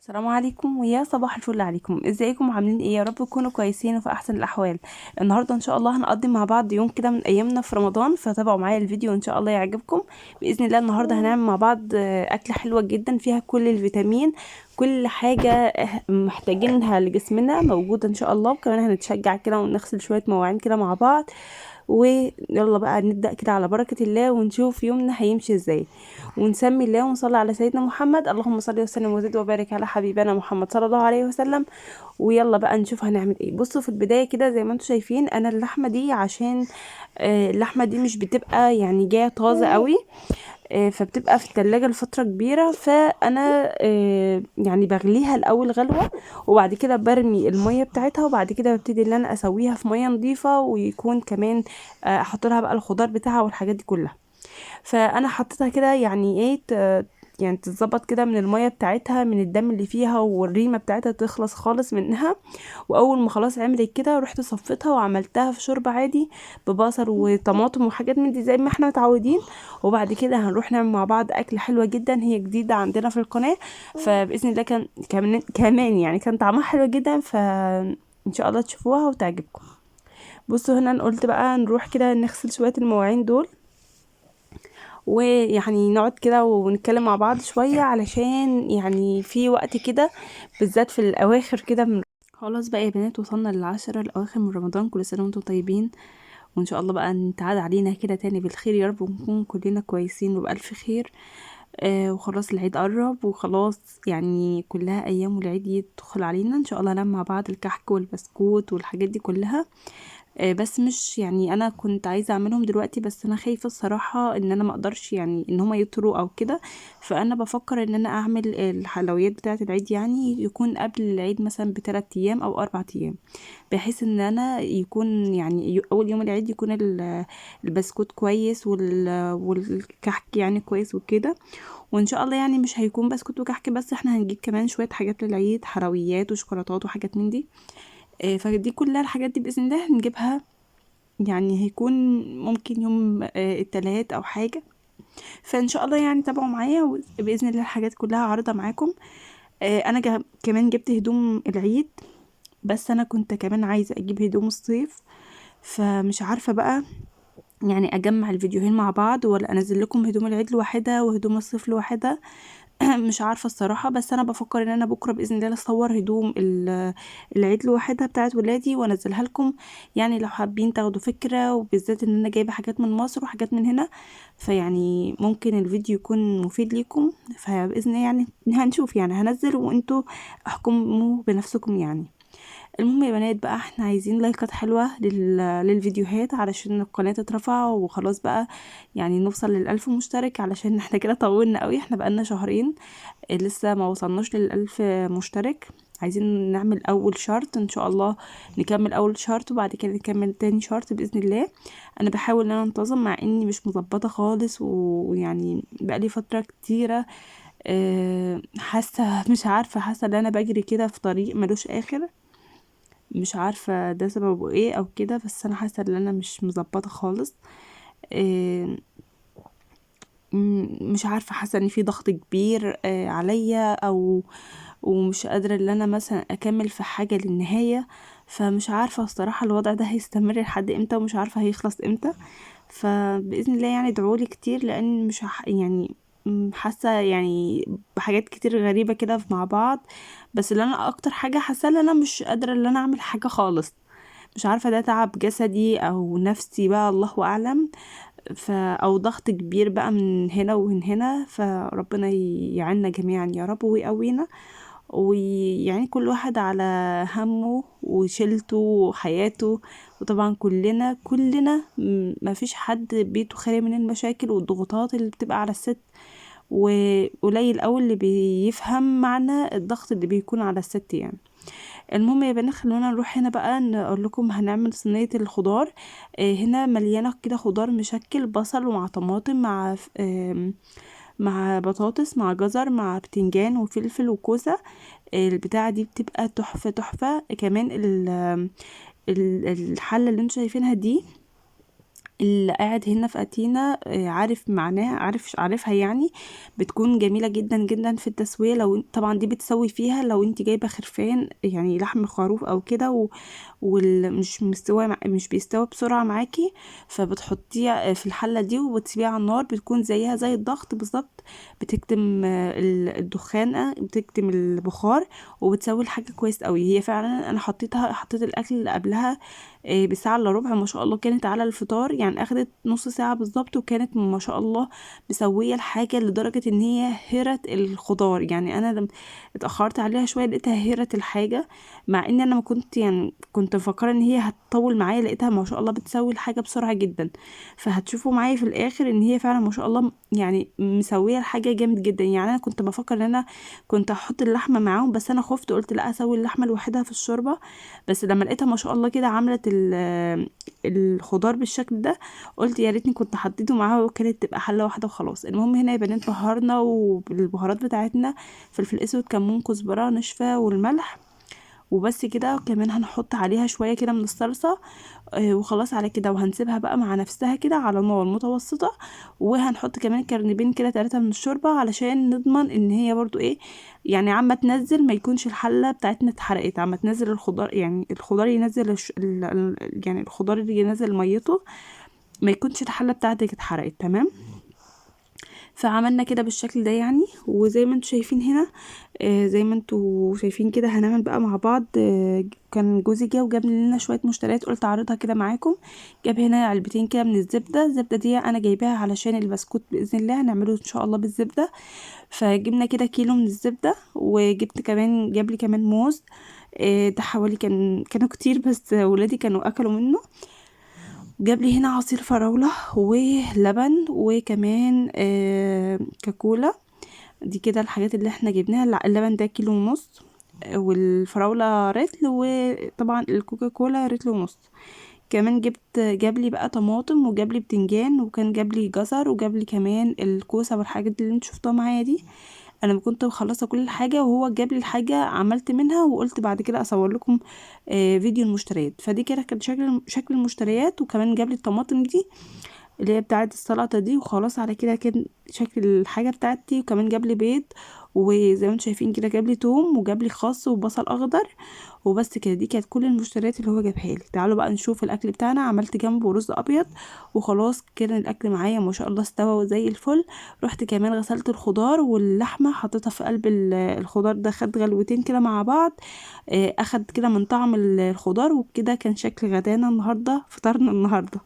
السلام عليكم ويا صباح الفل عليكم. ازيكم عاملين ايه؟ يا رب تكونوا كويسين وفي احسن الاحوال. النهارده ان شاء الله هنقضي مع بعض يوم كده من ايامنا في رمضان، فتابعوا معايا الفيديو وان شاء الله يعجبكم باذن الله. النهارده هنعمل مع بعض اكله حلوة جدا فيها كل الفيتامين، كل حاجة محتاجينها لجسمنا موجودة ان شاء الله. وكمان هنتشجع كده ونغسل شوية مواعين كده مع بعض. ويلا بقى نبدأ كده على بركة الله ونشوف يومنا هيمشي ازاي، ونسمي الله ونصلي على سيدنا محمد. اللهم صل وسلم وزد وبارك على حبيبنا محمد صلى الله عليه وسلم. ويلا بقى نشوف هنعمل ايه. بصوا في البداية كده زي ما انتم شايفين انا اللحمة دي عشان اللحمة دي مش بتبقى يعني جاية طازة قوي، فبتبقى في التلاجة لفترة كبيرة، فأنا يعني بغليها الأول غلوة، وبعد كده برمي المية بتاعتها، وبعد كده ببتدي ان انا اسويها في مية نظيفة، ويكون كمان احط لها بقى الخضار بتاعها والحاجات دي كلها. فأنا حطيتها كده يعني ايه يعني تتظبط كده من المية بتاعتها، من الدم اللي فيها والريمة بتاعتها تخلص خالص منها. واول ما خلاص عملت كده رحت صفيتها وعملتها في شوربة عادي ببصل وطماطم وحاجات من دي زي ما احنا متعودين. وبعد كده هنروح نعمل مع بعض اكله حلوة جدا، هي جديدة عندنا في القناة، فباذن الله كان كمان يعني كان طعمها حلو جدا، فان شاء الله تشوفوها وتعجبكم. بصوا هنا انا قلت بقى نروح كده نغسل شوية المواعين دول، ويعني نقعد كده ونتكلم مع بعض شوية، علشان يعني في وقت كده بالذات في الاواخر كده من خلاص بقى يا بنات، وصلنا للعشرة الاواخر من رمضان. كل سنة وانتم طيبين، وان شاء الله بقى نتعاد علينا كده تاني بالخير يا رب، ونكون كلنا كويسين وبألف خير. وخلاص العيد قرب، وخلاص يعني كلها ايام والعيد يدخل علينا ان شاء الله. نعمل مع بعض الكحك والبسكوت والحاجات دي كلها. بس مش يعني انا كنت عايزه اعملهم دلوقتي، بس انا خايفة الصراحة ان انا ما اقدرش يعني ان هما يطروا او كده، فانا بفكر ان انا اعمل الحلويات بتاعه العيد يعني يكون قبل العيد مثلا بثلاث ايام او 4 ايام، بحيث ان انا يكون يعني اول يوم العيد يكون البسكوت كويس والكحك يعني كويس وكده. وان شاء الله يعني مش هيكون بسكوت وكحك بس، احنا هنجيب كمان شوية حاجات للعيد، حلويات وشوكولاتات وحاجات من دي. فدي كلها الحاجات دي باذن الله هنجيبها، يعني هيكون ممكن يوم التلات او حاجة. فان شاء الله يعني تابعوا معايا وباذن الله الحاجات كلها عارضه معاكم. انا كمان جبت هدوم العيد، بس انا كنت كمان عايزه اجيب هدوم الصيف، فمش عارفه بقى يعني اجمع الفيديوهين مع بعض ولا انزل لكم هدوم العيد لوحدها وهدوم الصيف لوحدها. مش عارفه الصراحة، بس انا بفكر ان انا بكره باذن الله اصور هدوم العيد لوحدها بتاعت ولادي وانزلها لكم، يعني لو حابين تاخدوا فكرة، وبالذات ان انا جايبه حاجات من مصر وحاجات من هنا، فيعني ممكن الفيديو يكون مفيد ليكم. فباذن الله يعني هنشوف، يعني هنزل وانتوا احكموا بنفسكم يعني. المهم يا بنات بقى احنا عايزين لايكات حلوة للفيديوهات علشان القناة تترفع، وخلاص بقى يعني نوصل لل1000 مشترك، علشان احنا كده طولنا قوي، احنا بقالنا شهرين لسه ما وصلناش لل1000 مشترك. عايزين نعمل اول شرط ان شاء الله، نكمل اول شرط وبعد كده نكمل تاني شرط باذن الله. انا بحاول ان انا انتظم مع اني مش مظبطه خالص، ويعني بقالي فترة كتيرة حاسه مش عارفه، حاسه ان انا بجري كده في طريق ملوش اخر، مش عارفه ده سببه ايه او كده، بس انا حاسه ان انا مش مظبطه خالص. مش عارفه، حاسه ان في ضغط كبير عليا، او ومش قادرة ان انا مثلا اكمل في حاجة للنهاية، فمش عارفه الصراحة الوضع ده هيستمر لحد امتى، ومش عارفه هيخلص امتى. فباذن الله يعني ادعولي كتير، لان مش يعني حاسه يعني بحاجات كتير غريبة كده مع بعض. بس اللي انا اكتر حاجة حاسه ان انا مش قادرة ان انا اعمل حاجة خالص، مش عارفه ده تعب جسدي او نفسي بقى الله اعلم، او ضغط كبير بقى من هنا ومن هنا. فربنا يعيننا جميعا يا رب ويقوينا، ويعني كل واحد على همه وشيلته وحياته. وطبعا كلنا ما فيش حد بيته خالي من المشاكل والضغوطات اللي بتبقى على الست، وقليل قوي اللي بيفهم معنى الضغط اللي بيكون على الست يعني. المهم يا بنات خلونا نروح هنا بقى نقول لكم هنعمل صينية الخضار. هنا مليانة كده خضار مشكل، بصل ومع طماطم مع بطاطس مع جزر مع بتنجان وفلفل وكوسة. البتاعة دي بتبقى تحفة تحفة. كمان الحلة اللي انتوا شايفينها دي اللي قاعد هنا في أتينا عارف معناها، عارفها يعني. بتكون جميلة جدا جدا في التسوية. لو طبعا دي بتسوي فيها لو انت جايبة خرفان يعني لحم خروف او كده، ومش مستوى، مش بيستوي بسرعة معاكي، فبتحطيها في الحلة دي وبتسيبيها على النار، بتكون زيها زي الضغط بالظبط، بتكتم الدخان، بتكتم البخار، وبتسوي الحاجة كويس قوي. هي فعلا انا حطيت الاكل اللي قبلها بساعة الا ربع، ما شاء الله كانت على الفطار، يعني اخدت نص ساعة بالظبط، وكانت ما شاء الله مسوية الحاجة لدرجة ان هي هرت الخضار. يعني انا لما اتأخرت عليها شوية لقيتها هرت الحاجة، مع ان انا ما كنت يعني كنت مفكرة ان هي هتطول معايا، لقيتها ما شاء الله بتسوي الحاجة بسرعة جدا. فهتشوفوا معايا في الاخر ان هي فعلا ما شاء الله يعني مسوية الحاجة جامد جدا. يعني انا كنت بفكر ان انا كنت هحط اللحمة معاهم، بس انا خفت قلت لا اسوي اللحمة لوحدها في الشوربة، بس لما لقيتها ما شاء الله كده عملت الخضار بالشكل ده، قلت يا ريتني كنت حطيته معاها وكانت تبقى حله واحدة وخلاص. المهم هنا يا بنات بهرنا وبالبهارات بتاعتنا، فلفل اسود، كمون، كزبره ناشفة، والملح، وبس كده. كمان هنحط عليها شوية كده من الصلصه، وخلاص على كده. وهنسيبها بقى مع نفسها كده على نار متوسطه، وهنحط كمان كرنبين كده 3 من الشوربة علشان نضمن ان هي برضو ايه يعني عما تنزل ما يكونش الحلة بتاعتنا اتحرقت، عما تنزل الخضار، يعني الخضار ينزل يعني الخضار اللي ينزل ميته ما يكونش الحلة بتاعتك اتحرقت. تمام. فعملنا كده بالشكل ده يعني، وزي ما انتوا شايفين هنا، زي ما انتوا شايفين كده هنعمل بقى مع بعض. كان جوزي جه وجاب لنا شوية مشتريات، قلت اعرضها كده معاكم. جاب هنا علبتين كده من الزبدة، الزبدة دي انا جايباها علشان البسكوت باذن الله هنعمله ان شاء الله بالزبده. فجبنا كده كيلو من الزبدة، وجبت كمان، جاب لي كمان موز، ده حوالي كانوا كتير بس ولادي كانوا اكلوا منه. جاب لي هنا عصير فراولة ولبن، وكمان كاكولا. دي كده الحاجات اللي احنا جبناها. اللبن ده كيلو ونص، والفراولة رتل، وطبعا الكوكاكولا رتل ونص. كمان جاب لي بقى طماطم، وجاب لي بتنجان، وكان جاب لي جزر، وجاب لي كمان الكوسة والحاجات اللي انتوا شفتوها معايا دي. انا كنت مخلصة كل الحاجة وهو جاب لي الحاجة، عملت منها وقلت بعد كده اصور لكم فيديو المشتريات. فدي كده كان شكل المشتريات. وكمان جاب لي الطماطم دي اللي هي بتاعه السلطة دي، وخلاص على كده كان شكل الحاجة بتاعتي. وكمان جاب لي بيض، وزي ما انتم شايفين كده جاب لي توم، وجاب لي خس وبصل اخضر، وبس كده. دي كانت كل المشتريات اللي هو جابها لي. تعالوا بقى نشوف الاكل بتاعنا. عملت جنبه رز ابيض، وخلاص كده الاكل معايا ما شاء الله استوى زي الفل. رحت كمان غسلت الخضار واللحمة، حطيتها في قلب الخضار ده، خد غلوتين كده مع بعض، اخد كده من طعم الخضار، وكده كان شكل غدانا النهارده، فطرنا النهارده.